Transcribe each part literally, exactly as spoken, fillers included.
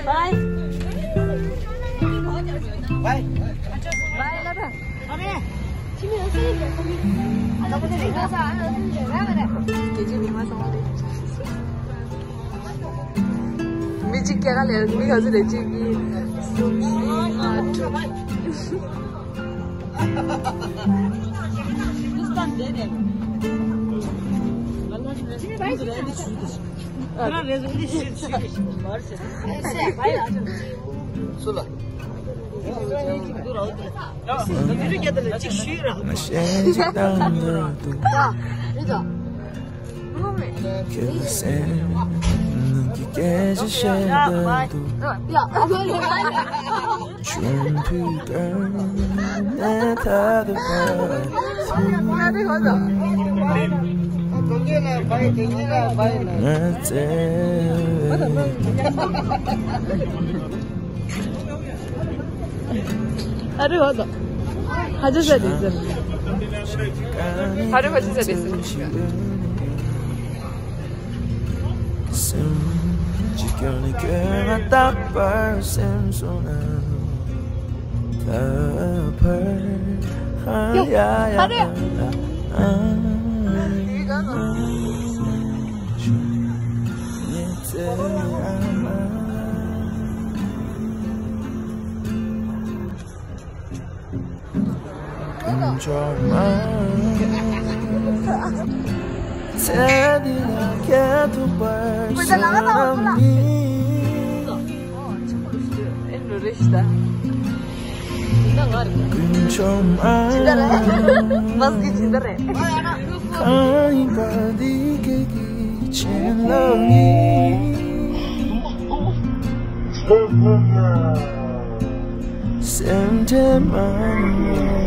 Bye. Bye. Bye. མི་གཅིག་སྐྱེ་ག་ལེར་མི་ག་ཚོད་རེད། གཅིག་གཉིས། གསུམ། བཞི། ལྔ། དྲུག་སུ་ལ། ང་ཤེས་ཅིག་དང་འདོད་འདུག་ཁྱེད་སེམས་ནང་གི་སྐད་ཆ་བཤད་འདོད་འདུག་ཆུང་དུས་ཀ་ནས་ད་ལྟ་བར་ང་བཙལ་ཨ་རེ་ཧོ་དོ། ཧ་ཅི་ཟེར་དེ་ཟེར། ཧ་རེ་ཧ་ཅི་ཟེར་དེ་ཟེར། སེམས་ཀྱི་སྐྱོན་ནི་སྐྱོན་མ་རྟག་པར་སེམས་སོང་ན། ད་བར་ཧ་ཡ་ཡ་ཧ་རེ། ཨ། ཨ། ཨ། ཇི་འདྲ་རེད། མ་གི་ཇི་འདྲ་རེད། གང་ཡིན་པ་འདི་སྐད་ཀྱི་བྱིན་རླབས་ཡིན། སེམས་ཁྲལ་མ་གནང་།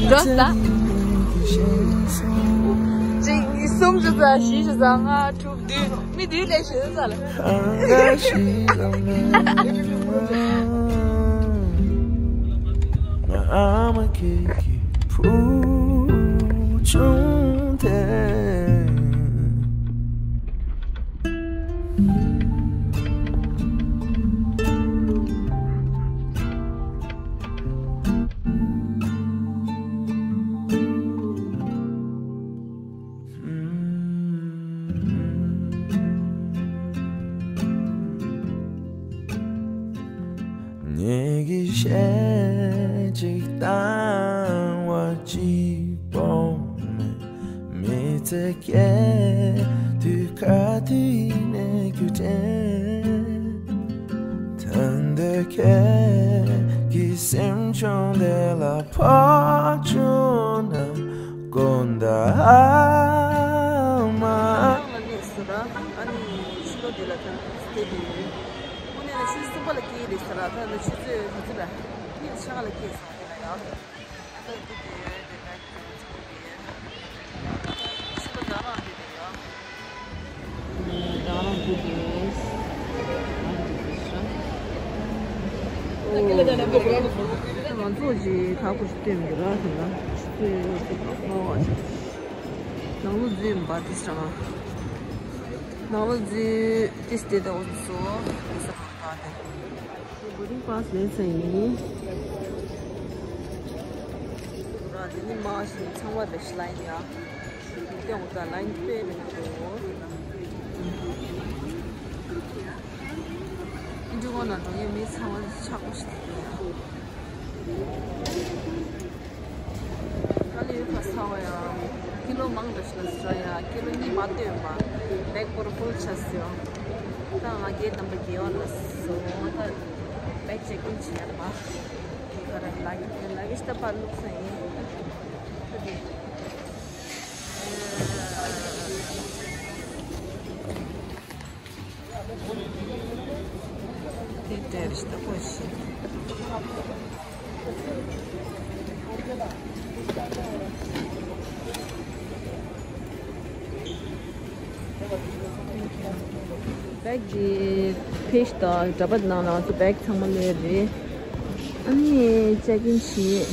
འགྲོ་ས། གཅིག་གཉིས་གསུམ་བཞི་ལྔ་དྲུག་བདུན། མི་འདིའི་ལས་ཞེ་ས་ལ། ཨ་ང་ཞིག་ལ་མེད། ང་ཨ་མ་ཁྱེད་ཀྱི་བུ་ཆུང་དེ། ངེད་ཀྱི་གཞས་གཅིག་བཏང་བ་གཅིག་པོ་མེད། མི་ཚེ་སྐྱེལ་དུས་ག་དུས་ནས་རྒྱུ་དྲན། ཐོན་འདོད་ཁྱེད་ཀྱི་སེམས་ཆུང་དེ་ལ་ཕོག་བྱུང་ན། དགོངས་དག་ཨ་མ། ལ་གནས་སུ་ར། ཨ་ནི་ཕྱི་ལོ་འདི་ལ་ད་སྟེ་དུས་ཡོད། དངོས་གནས་ན་ཆུ་ཚོད་གསུམ་པ་ལ་སྐྱེས་རེད་ཟེར་ར། ད་ནི་ཆུ་ཚོད་ག་ཚོད་ར། གཉིས་ཆ་ལ་སྐྱེས་སོང་དེ་ལ་ཡང་། ད་འདི་དེ་དེ་ན་ཕྱི་ལོ་ད་རང་འདི་དེ་ཡང་། ནས་རང་རང་འདུག་དེ། ང་ཚོ་ཅིག་ཁ་ཁུ་སྟོན་གི་ར་ཟེར་ན་ཆུ་ཚོད་ཅིག་ལྔ་བ་ཅིག་ནང་ལོ་འཛུལ་མ་ཏིས་ཅང་ནང་ལོ་འཛུལ་ཏིས་ཏེ་ཏེ་འོ་ཚོ་ས་ཁ་ཏེ་boarding pass ལེན་ས་ཡིན། ར་དེ་ནི་མ་ཤི་ཚང་མ་རེ་ཤི་ལ་ཡིན་ཡ། དེ་འོ་ད་ལ་ཡིན་པས་མི་འདུག་འགྲོ་གོ་ན་འགྲོ་ཡས་མི་ཚང་མ་ཆག་པོ་ཞིག་འདུག་ད་ལི་ཡུལ་ཁ་ཚ་བ་ཡང་ཀི་ལོ་མང་དྲགས་ཤིག་ལ་ཟ་ཡ་ཀི་ལོ་གཉིས་མ་ལྟོས་པ་བེག་པོར་ཧྥུལ་ཆགས་སོང་། ད་ང་རྒྱལ་དམ་པ་རྒྱལ་བ་ལ་སོང་ད་བེག་ཅེག་ཨིན་བྱས་པ། དེ་ག་ར་ལ་གི་ལ་གི་ཤ་ད་པར་ལུགས་ས་ཡིན། དེ་འདྲ་རེད་ཤ་ད་པོ་ཞིག་བེག་གི་ཕེ་ཤི་དང་འདྲ་པར་ནང་ལ་ང་ཚོ་བེག་ཚང་མ་སླེབས་རེད། ཨ་ནི་ཅེག་ཨིན་བྱས།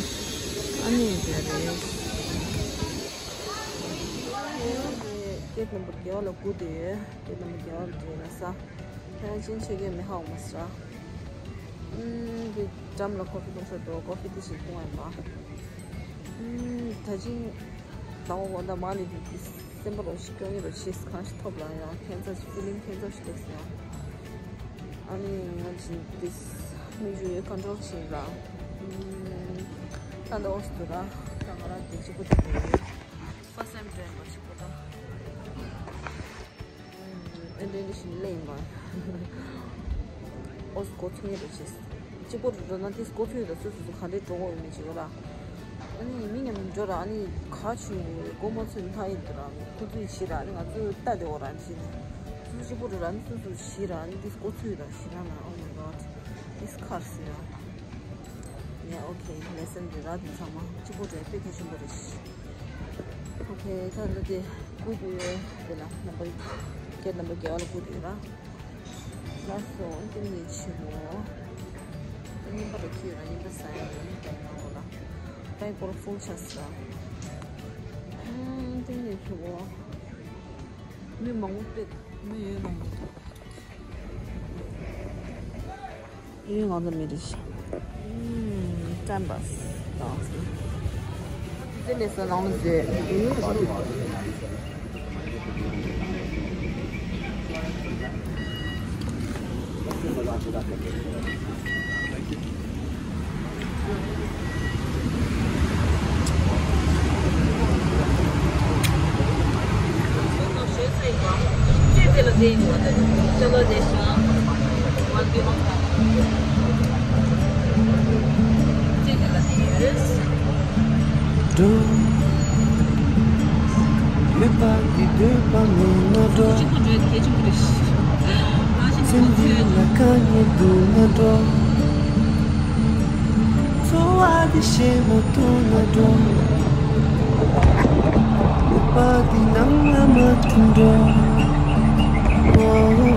ཨ་ནི་འདི་རེད། དེ་ རྣམ་པར་རྒྱལ་བ་ལ་སྒུག་བསྡད་ཡོད། དེ་རྣམ་པར་རྒྱལ་བ་ལ་འགྲོ་ན་ས། ཕལ་ཆེར་ཆེ་གེ་མི་ཧ་གོ་མ་སྲ། ཨུམ། དེ་འགྲམ་ལ་ཀོ་ཕི་འཐུང་ས་འགྲོ། ཀོ་ཕི་དེ་ཞིག་འཐུང་བ་ཡིན་པ། ཨུམ། ད་ཅིང་ཟླ་བ་འོ་ད་མ་ནི་དེ་སེམས་པ་རོ་ཞིག་སྐྱོ་ངེས་རོ་ཞིག་གང་ཞིག་ཐོབ་ལ་ཡང་ཁྱད་མཚར་ཞིག་ཕི་ལིང་ཁྱད་མཚར་ཞིག་སླེབས་སོང་ཡང་། ཨ་ནི་ང་ཅིག་དེ་མི་ཞུ་ཡོད་ཀོན་ཊོལ་བྱེད་ལ། ཨུམ། ད་འདི་འོ་ཞིག་ཏུ་ར་ད་ང་རང་དེ་ཅིག་པོ་དེ་དེ་ཡོད། ཕར་སེམས་དྲན་པ་ཞིག་པོ་ད། ཨེ་འདྲ་འདྲ་ཞིག་ལེན་པ། ཨོ་སྐོ་ཚུགས་ངེས་རེད་ཅེས། གཅིག་པོ་རུ་འགྲོ་ན་དེ་སྐོ་ཚུགས་ཡོད་ད་སོ་སོ་སོ་ག་འདྲའི་འགྲོ་འོས་མི་བྱེད་ག་ལ། ཨ་ནི་མི་མཉམ་འགྲོ་ར་ཨ་ནི་ག་ཆུ་སྒོ་མ་ཚུད་མཐའ་ཡིན་དུ་ར་ཁོ་ཚོའི་ཞི་ར་ཨ་ནི་ང་ཚོ་ལྟ་དེ་འོ་ར་ཞི་ནི། སོ་སོ་གཅིག་པོ་རུ་ར་ཨ་ནི་སོ་སོ་ཞི་ར་ཨ་ནི་དེ་སྐོ་ཚུགས་ཡོད་ད་ཞི་ར་ན། Oh my God. This car is here. Yeah, okay. Lesson རེད་ར་དེ་ཚང་མ་གཅིག་པོ་རེད་དཔེ་གལ་ཆེན་པོ་རེད། Okay, ད་འདི་དེ་ཀུ་དུ་དེ་ལ་རྣམ་པ་བརྒྱད་རྣམ་པ་བརྒྱད་པ་ལ་ཀུ་དུ་ཡོད་ར། ལགས་སོ་འདི་ནས་ཆེ་བོ། རྙིང་པ་རུ་ཁྱེར་ཡོད་ར་རྙིང་པ་ཟ་ཡ་ཡིན་དེ་ནང་ལོགས་ལ། ད་ཡི་སྐོར་ཧྥུལ་ཆགས་སོང་། ཨ་འདི་ནས་ཆེ་བོ། མི་མང་པོ་དཔེ་མི་ཡོད་མང་པོ་འདུག་ཡུལ་ང་ཚོ་མི་རིགས་ཤིག་ཨུམ། ཀྲམ་པ་སི། དེ་ལས་ས་ནང་ལ་བཟོས། འགྲོ། མེད་པ་འདི་འདོད་པ་མེད་ན་འགྲོ། སེམས་འདི་ལ་དཀའ་ངལ་འདུག་ན་འགྲོ། འཚོ་བ་འདི་ཞེ་མ་ཐུང་ན་འགྲོ། མེད་པ་འདི་ནང་ལ་མ་ཐུང་འགྲོ། འོ།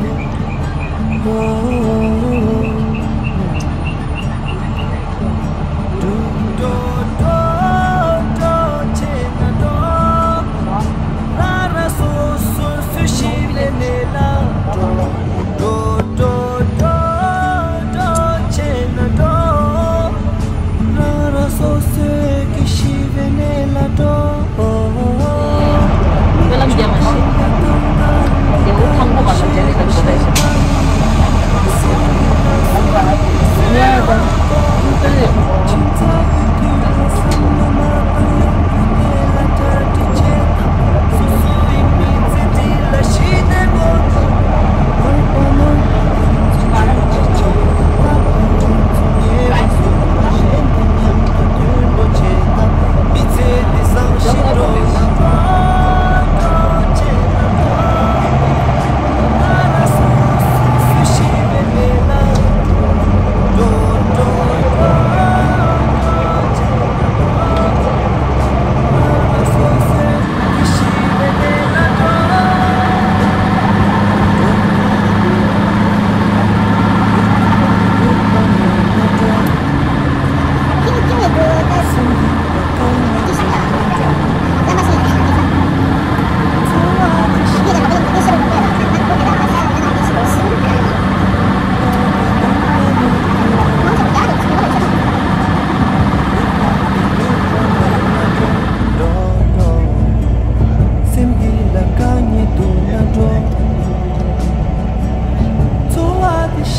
ང་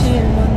ཚོའི་ནང་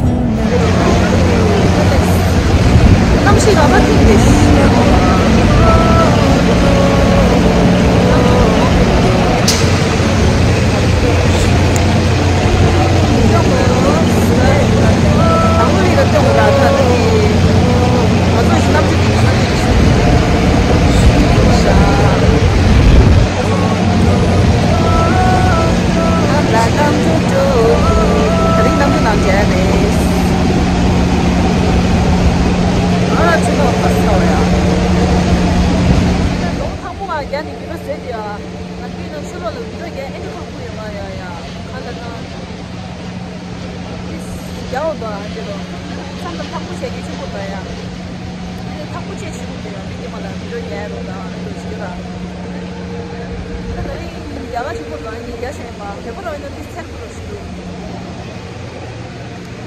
ཆུ་ལོག་ལ་འུར་སྒྲ་རྒྱག་ཨེ་འདྲ་ཁག་པོ་ཡོད་མ་ཡ་ཡ། ག་ལ་ན། རྒྱ་འོ་དོ་ཨ་འདི་རོ། བསམ་པ་ཐག་པོ་བྱས་ཀྱི་ཆུ་ཁོ་དོ་ཡ། ཨ་ནི་ཐག་པོ་བྱས་ཆུ་ཁོ་དོ་ཡ་མི་དེ་མ་ལ་འུར་སྒྲ་རྒྱག་རོ་ད་ཨ་འདི་ཞིག་ར། ད་ད་རིང་ རྒྱ་ལ་ཆེན་པོ་རང་ཡིན་རྒྱ་ཞེས་པ་བོད་པ་རང་ཡིན་ན་དེ་ཚེར་པོ་རོ་ཞིག་འདུག་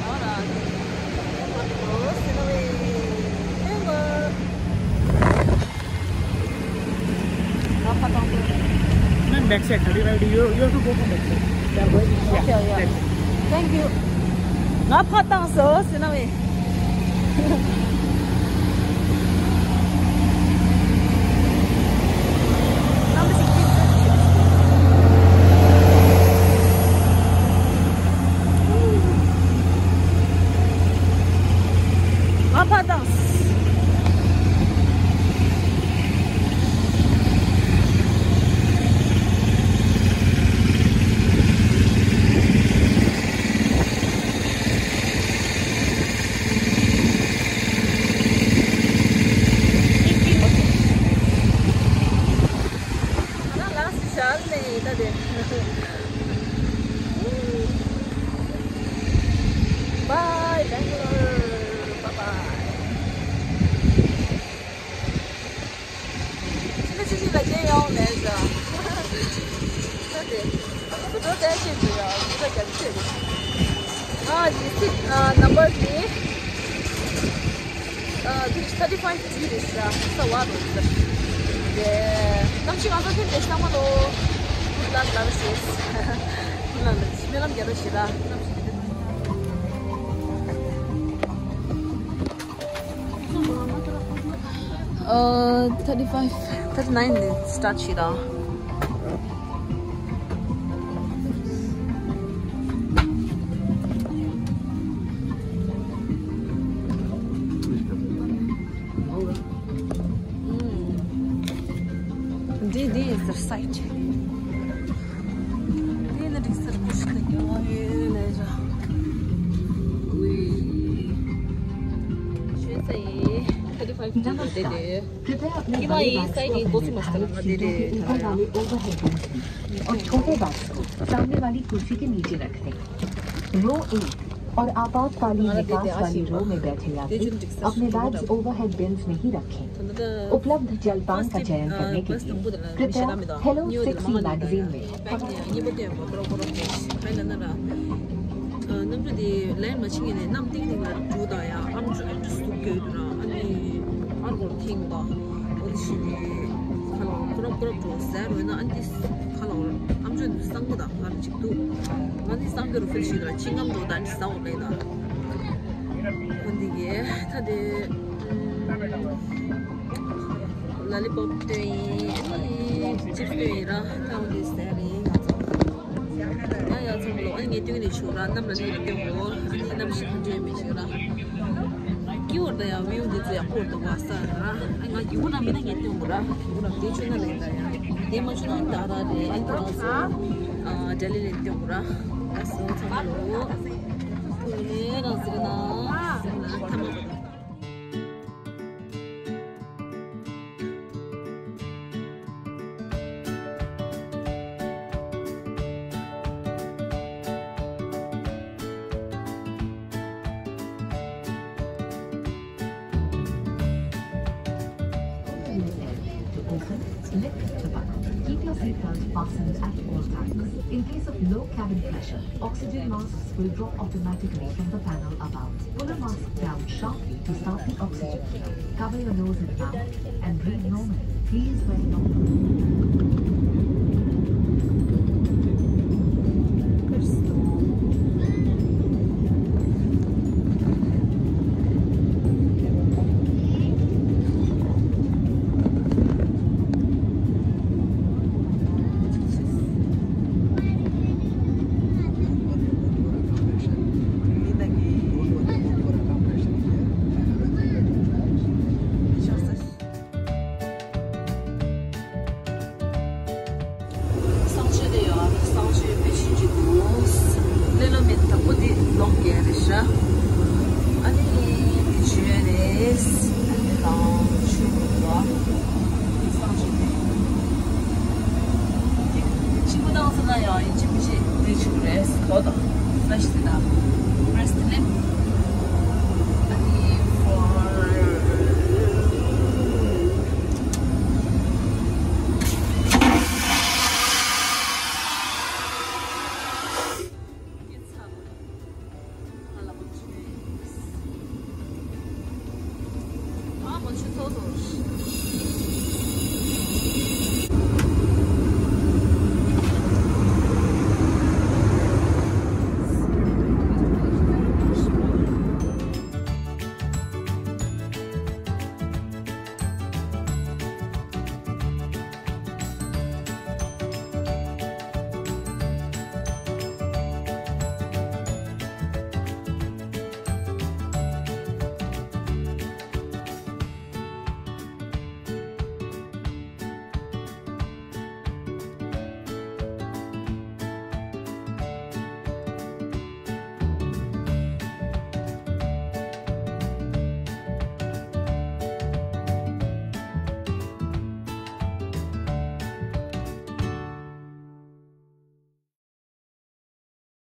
ཨ་ལ། ཨོ་སི་ནོ་ཝེ། ཨེ་མ། ང་ཕ་ཐང་པོ། No, back side, thirty-five, you, you have to go from back side. They are going, yeah, okay, yeah, back side. Thank you. ང་ཕ་ཐང་སོ་ཟེར་ན་མེད། ང་ཕ་ཐང་། Bye, Bangalore. Bye bye. ཕྱི་ལ་ཕྱི་ཕྱི་ལ་རྒྱལ་ཡོང་མེད་ཟེར། ད་དེ། ཨ་ཁུ་འགྲོ་བསྡད་ཤེས་ཀྱི་ཡོད། ཨ་ཁུ་ད་རྒྱ་ཆེ་རེད། ཨ་ལི་སི་ཊི་ཨ་ནམ་བར་ནི། ཨ་དེ་thirty five G རེད་ཟེར། ས་བ་རོ་ཟེར། དེ་གནམ་གཤིས་གང་ས་ཐོན་ཏེ་ཤ་མ་ལོ། Good luck ལབ་ཤེས། Good luck ལབ་ཤེས། སྨོན་ལམ་རྒྱབ་རོགས་བྱེད་ལ། གནམ་གཤིས་དེ། ཨ། thirty five, thirty nine ནས་སི་ཊར་ཊི་བྱེད་དང་། འདི་འདི་is the site. འདི་ནི་འགྲིག་སར་ཀུ་ཤི་ནི་ཀྱང་ཡོད་ལས་ར། ཝི། ཤོད་ས་ཡིན། thirty five ནི་དེ་རེད། कृपया अपने बड़े बैग्स को अपने निर्धारित सीटों के ऊपर वाले ओवरहेड बिन्स में और छोटे बैग्स को सामने वाली कुर्सी के नीचे रख दें। रो एक और आपातकालीन निकास वाली रो में बैठे यात्री अपने बैग्स ओवरहेड बिन्स में ही रखें। उपलब्ध जलपान का चयन करने के लिए कृपया हेलो सिक्स ई मैगज़ीन में। གནམ་གྲུ་དེ་ལན་མ་ཕྱིན་ནས་གནམ་ཏིང་ཏིང་ལ་འགྲོ་དང་ཡང་ཨམ་ཅོག་ཨམ་ཅོག་ཟུག་གི་འདུག་ར། ཨ་ནི་ཨར་གོར་ཐིང་དང་འོ་དེ་བཞིན་ནས་ཁ་ལོ་ཀོ་རོབ་ཀོ་རོབ་འགྲོ་ཟེར་རོ་ན། ཨ་ནི་ཁ་ལོ་ཨམ་ཅོག་འདི་སང་གི་དང་ང་རུ་ཅིག་འདུག་ང་ནི་སང་གི་རུ་ཕིལ་ཞིག་དང་ཆིང་ངམ་འགྲོ་དང་ནི་སང་འོ་ལེ་དང་། འོ་འདི་གས་ད་དེ། ལ་ལི་པོབ་སྟོན་ཡིན། ཨ་ནི་ཅིབ་སྟོན་ཡིན་ར། ཐང་དེ་ཟེར་ཡིན་ང་ཚོ། ང་ཡ་ཚང་ལོ། ཨ་ནི་ངས་སྟོན་ནས་ཆོག་ར། གནམ་ལ་ནི་ལ་སྟོན་གོ། ཨ་ནི་གནམ་གཤིས་གང་འདྲ་མི་ཤེས་ར། སྐྱིད་པོ་རེད་ཡ། བིའུ་འདི་ཚོ་ཡག་པོ་འདུག་བ་ས་ར། ཨ་ང་སྐྱིད་པོ་ར་མིན་ན་ངས་སྟོན་གོ་ར། སྐྱིད་པོ་ར་དེ་ཆུ་ན་ལེན་ད་ཡ། དེ་མ་ཆུ་ན་ད་ར་རེད། ཨ་ནི་ཁོ་རང་ཚོ་ཨ་ལྡི་ལི་ལ་སྟོན་གོ་ར། ཨ་སོ་ཚང་མ་ལོ། ཐུགས་ལེ་རང་ཟེར་ན་ཟེར་ན་ཐ་མ་བ་དང་། To open, lift the button. Keep your seat belt fastened at all times. In case of low cabin pressure, oxygen masks will drop automatically from the panel above. Pull a mask down sharply to start the oxygen flow. Cover your nose and mouth and breathe normally. Please wear your གསང་སྤྱོད་དེ་ཡོད། གསང་སྤྱོད་དཔེ་ཆེན་གྱི་འདུག་ལེ་ལོ་མེད་དང་པོ་འདི་ལོག་རྒྱག་རེད་ཤག་ཨ་ནི་འདི་བརྗོད་རེད། ཨ་ནི་ལོག་ཆུ་འདུག་གསང་སྤྱོད་དེ། ཆིག་པ་བཏང་ས་ན་ཡང་ཡིན་གཅིག་མིན་གཅིག་འདི་ཆུ་རེད། གོ་དང་ས་ཞིག་ཟེར་ན། Press the lip. ཨ་ནི་for ཚོགས་འདུ།